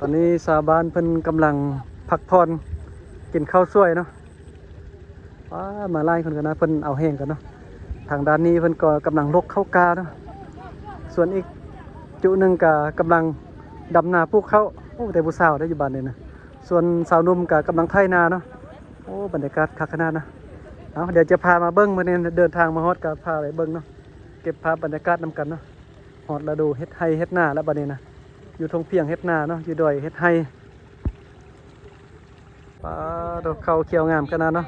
ຕອນນີ້ຊາວບ້ານເພິ່ນກຳລັງພັກຜ່ອນ ກິນເຂົ້າສວຍເນາະ. ວ້າ ມາຫຼາຍຄົນກັນນະ ເພິ່ນເອົາແຮງກັນເນາະ. ທາງດ້ານນີ້ເພິ່ນກໍກຳລັງລົກເຂົ້າກ້າເນາະ. ສ່ວນອີກຈຸໜຶ່ງກໍກຳລັງດຳນາປູກເຂົ້າ. ໂອ້ ແຕ່ຜູ້ສາວໄດ້ຢູ່ບ້ານນີ້ນະ. ສ່ວນຊາວໜຸ່ມກໍກຳລັງໄຖນາເນາະ. ໂອ້ ບັນຍາກາດຄັກຂະໜາດນະ. ເອົາ ດຽວຈະພາມາເບິ່ງ ມື້ນີ້ເດີນທາງມາຮອດກໍພາໄປເບິ່ງເນາະ. ເກັບພາບບັນຍາກາດນຳກັນເນາະ. ຮອດລະດູເຮັດໄຮ່ເຮັດນາແລ້ວບັດນີ້ນະ. ຢູ່ທົ່ງພຽງເຮັດນາເນາະ ຢູ່ດອຍເຮັດໄຮ່. ປາໂທ້ ເຂົ້າຂຽວງາມຂະໜາດເນາະ.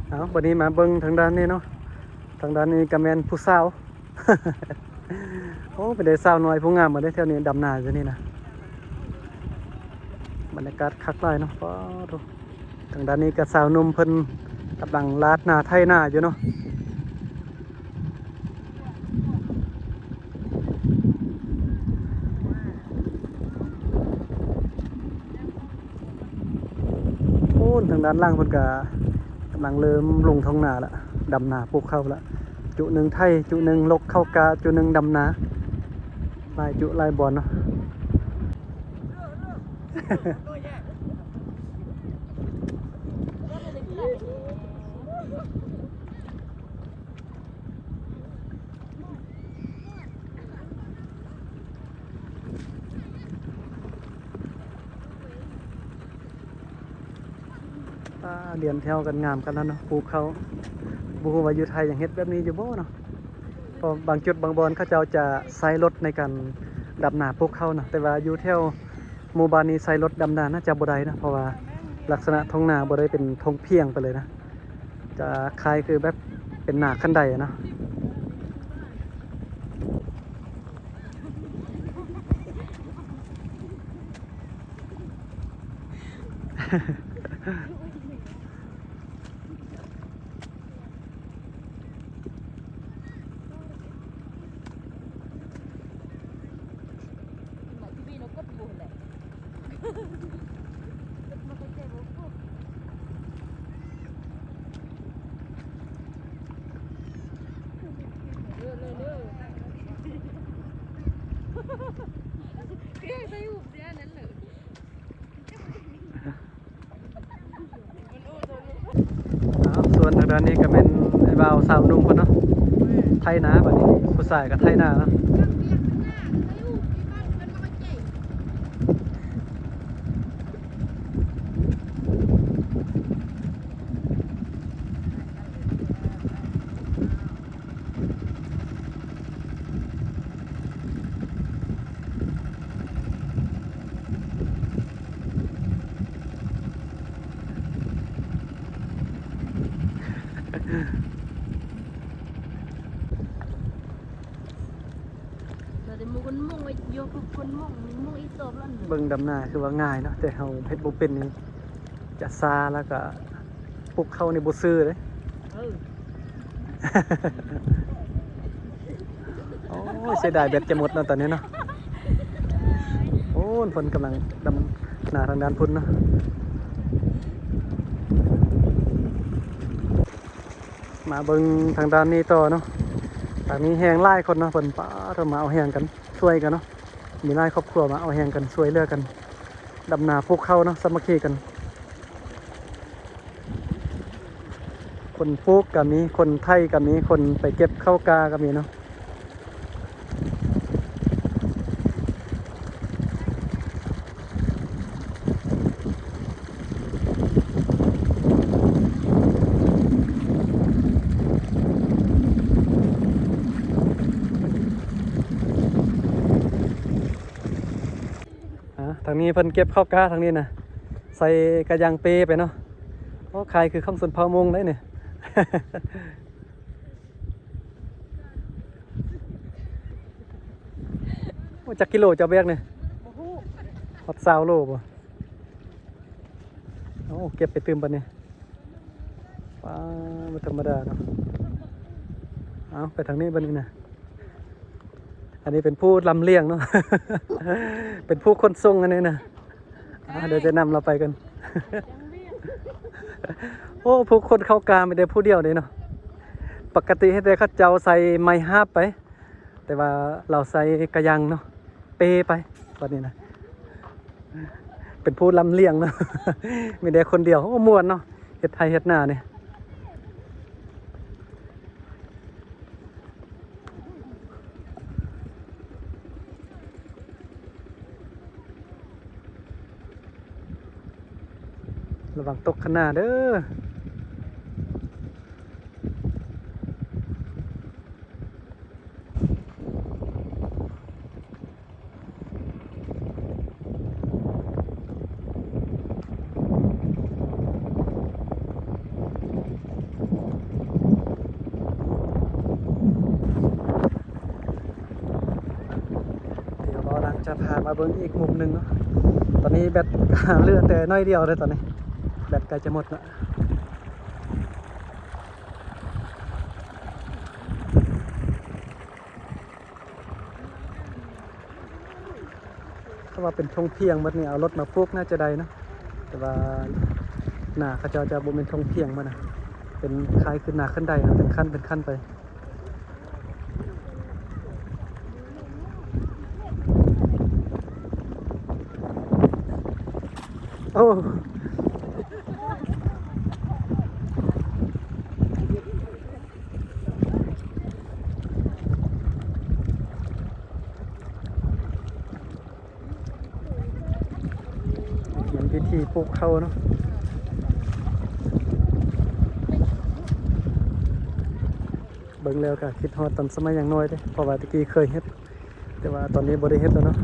ເອົາ ບັດນີ້ມາເບິ່ງທາງດ້ານນີ້ເນາະ. ທາງດ້ານນີ້ກໍແມ່ນຜູ້ສາວ. ໂອ້ ເປັນໄດສາວນ້ອຍຜູ້ງາມມາເດ້ ແຖວນີ້ດຳນາຢູ່ນີ້ນະ. ບັນຍາກາດຄັກຫຼາຍເນາະ. ປາໂທ້ ທາງດ້ານນີ້ກໍສາວໜຸ່ມເພິ່ນກຳລັງລາດນາໄຖນາຢູ່ເນາະ. ໂອ້ ທາງດ້ານຫຼັງເພິ່ນກະກຳລັງເລີ່ມລົງທົ່ງນາລະ ດຳນາປູກເຂົ້າລະ. ຈຸໜຶ່ງໄຖ ຈຸໜຶ່ງລົກເຂົ້າກ້າ ຈຸໜຶ່ງດຳນາ. ຫຼາຍຈຸຫຼາຍບ່ອນເນາະ. ປາ ລຽນແຖວກັນງາມຂະໜາດເນາະ ປູກເຂົ້າ. ບໍ່ຮູ້ວ່າຢູ່ໄທຍັງເຮັດແບບນີ້ຢູ່ບໍ່ເນາະ. ເພາະບາງຈຸດບາງບ່ອນເຂົາເຈົ້າຈະໃຊ້ລົດໃນການດຳນາປູກເຂົ້ານະ, ແຕ່ວ່າຢູ່ແຖວ ໝູ່ບ້ານນີ້ໃຊ້ລົດດຳນາໜ້າຈະບໍ່ໄດ້ນະ ເພາະວ່າລັກສະນະທົ່ງນາບໍ່ໄດ້ເປັນທົ່ງພຽງໄປເລີຍນະ, ຈະຄ້າຍຄືແບບເປັນນາຂັ້ນໄດເນາະ. ອ້າວ ສ່ວນທາງດ້ານນີ້ກໍແມ່ນອ້າຍບ່າວສາວໜຸ່ມເພິ່ນເນາະ ໄຖນາ. ບັດນີ້ຜູ້ຊາຍກໍໄຖນາເນາະ. ເບິ່ງດຳນາຄືວ່າງ່າຍເນາະ ແຕ່ເຮົາເຮັດບໍ່ເປັນນີ້ຈະຊ້າ ແລ້ວກໍ ປຸກເຂົ້ານີ້ບໍ່ຊື່ເດ້. ເອີ ໂອ້ຍ ເສຍດາຍແບັດຈະໝົດເນາະຕອນນີ້ເນາະ. ໂອ້ ເພິ່ນກຳລັງດຳນາທາງດ້ານພຸ້ນເນາະ. ມາເບິ່ງທາງດ້ານນີ້ຕໍ່ເນາະ. ທາງນີ້ແຮ່ງຫຼາຍຄົນເນາະ ເພິ່ນປາໂທ້ ມາເອົາແຮງກັນ ຊ່ວຍກັນເນາະ. ມີຫຼາຍຄອບຄົວມາເອົາແຮງກັນ ຊ່ວຍເຫຼືອກັນ ດຳນາປູກເຂົ້າເນາະ ສາມັກຄີກັນ. ຄົນປູກກໍມີ ຄົນໄຖກໍມີ ຄົນໄປເກັບເຂົ້າກ້າກໍມີເນາະ. ອ່າ ທາງນີ້ເພິ່ນເກັບເຂົ້າກ້າ ທາງນີ້ນະ ໃສ່ກະຢາງເປ້ໄປເນາະ. ໂອ້ ຄ້າຍຄືຂອງຊົນເຜົ່າມົ້ງເດ້ນີ້. ໂອ້ ຈັກກິໂລເຈົ້າແບກນີ້? ບໍ່ຮູ້. ຮອດຊາວໂລບໍ່? ເອົາ ເກັບໄປຕື່ມບັດນີ້. ປ້າ ບໍ່ທຳມະດາເນາະ. ເອົາ ໄປທາງນີ້ບັດນີ້ນະ. ອັນນີ້ເປັນຜູ້ລຳລຽງເນາະ ເປັນຜູ້ຂົນສົ່ງອັນນີ້ນະ. ອ່າ ດຽວຈະນຳລາວໄປກັນ. ໂອ້ ໂອ້ ຜູ້ຄົນເຂົ້າກາມີແຕ່ຜູ້ດຽວເດ້ເນາະ. ປົກກະຕິເຫັນແຕ່ເຂົາເຈົ້າໃສ່ໄມ້ຫາບໄປ, ແຕ່ວ່າລາວໃສ່ກະຍັງເນາະ, ເປໄປ. ບັດນີ້ນະ ເປັນຜູ້ລຳລຽງເນາະ, ມີແຕ່ຄົນດຽວ. ໂອ້ ມ່ວນເນາະ, ເຮັດໄຮ່ເຮັດນານີ້. ລະວັງຕົກຂ້າງໜ້າເດີ້. ດຽວບ່າວດັງຈະພາມາເບິ່ງອີກມຸມໜຶ່ງເນາະ. ຕອນນີ້ແບັດເຫຼືອແຕ່ໜ້ອຍດຽວເລີຍ, ຕອນນີ້ແບັດໃກ້ຈະໝົດລະ. ຖ້າວ່າເປັນທົ່ງພຽງບັດນີ້ ເອົາລົດມາປູກໜ້າຈະໄດ້ເນາະ, ແຕ່ວ່າໜ້າເຂົາເຈົ້າຈະບໍ່ແມ່ນທົ່ງພຽງບັດນະ, ເປັນຄ້າຍຄືໜ້າຂັ້ນໄດນະ, ເປັນຂັ້ນເປັນຂັ້ນໄປ. ໂອ້ ເຫັນວິທີປູກເຂົ້າເນາະ. ເບິ່ງແລ້ວກະຄິດຮອດຕອນສະໄໝຍັງນ້ອຍເດ້, ເພາະວ່າແຕ່ກີ້ເຄີຍເຮັດ, ແຕ່ວ່າຕອນນີ້ບໍ່ໄດ້ເຮັດແລ້ວເນາະ.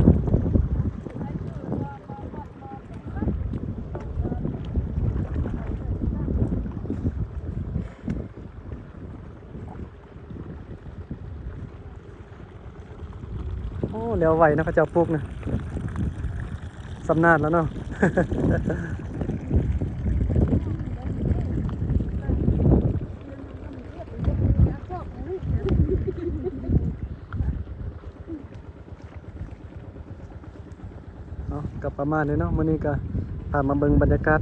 ໂອ້ ແລ້ວໄວເນາະ ເຂົາເຈົ້າປູກນະ, ຊຳນານແລ້ວເນາະ. ເນາະ ກໍປະມານນີ້ເນາະ, ມື້ນີ້ກໍພາມາເບິ່ງບັນຍາກາດ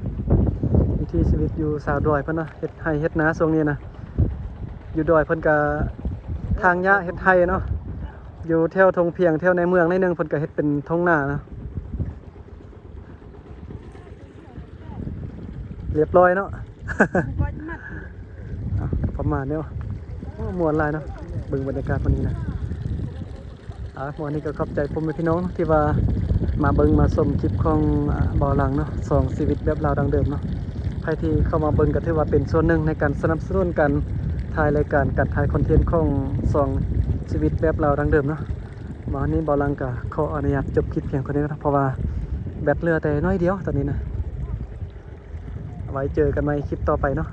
ວິຖີຊີວິດຢູ່ຊາວດອຍເພິ່ນເນາະ, ເຮັດໄຮ່ເຮັດນາຊ່ວງນີ້ນະ. ຢູ່ດອຍເພິ່ນກໍຖາງຫຍ້າເຮັດໄຮ່ເນາະ, ຢູ່ແຖວທົ່ງພຽງແຖວໃນເມືອງໜ້ອຍໜຶ່ງ ເພິ່ນກໍເຮັດເປັນທົ່ງນາເນາະ. ລຽບຮ້ອຍເນາະ. ເອົາ ປະມານນີ້. ໂອ້ ມ່ວນຫຼາຍເນາະ ເບິ່ງບັນຍາກາດມື້ນີ້ນະ. ອ່າ ມື້ນີ້ກໍຂອບໃຈພໍ່ແມ່ພີ່ນ້ອງທີ່ວ່າມາເບິ່ງມາຊົມຄລິບຂອງ ອ່າ ບ່າວຫຼັງເນາະ, ຊ່ອງຊີວິດແບບລາວດັ້ງເດີມເນາະ. ໃຜທີ່ເຂົ້າມາເບິ່ງກໍຖືວ່າເປັນສ່ວນໜຶ່ງໃນການສະໜັບສະໜູນການຖ່າຍລາຍການ, ການຖ່າຍຄອນເທັນຂອງຊ່ອງຊີວິດແບບລາວດັ້ງເດີມເນາະ. ມື້ນີ້ບ່າວຫຼັງກໍຂໍອະນຸຍາດຈົບຄລິບພຽງເທົ່ານີ້ເນາະ, ເພາະວ່າແບັດເຫຼືອແຕ່ໜ້ອຍດຽວຕອນນີ້ນະ. ໄວ້ເຈີກັນໃໝ່ຄລິບຕໍ່ໄປເນາະ.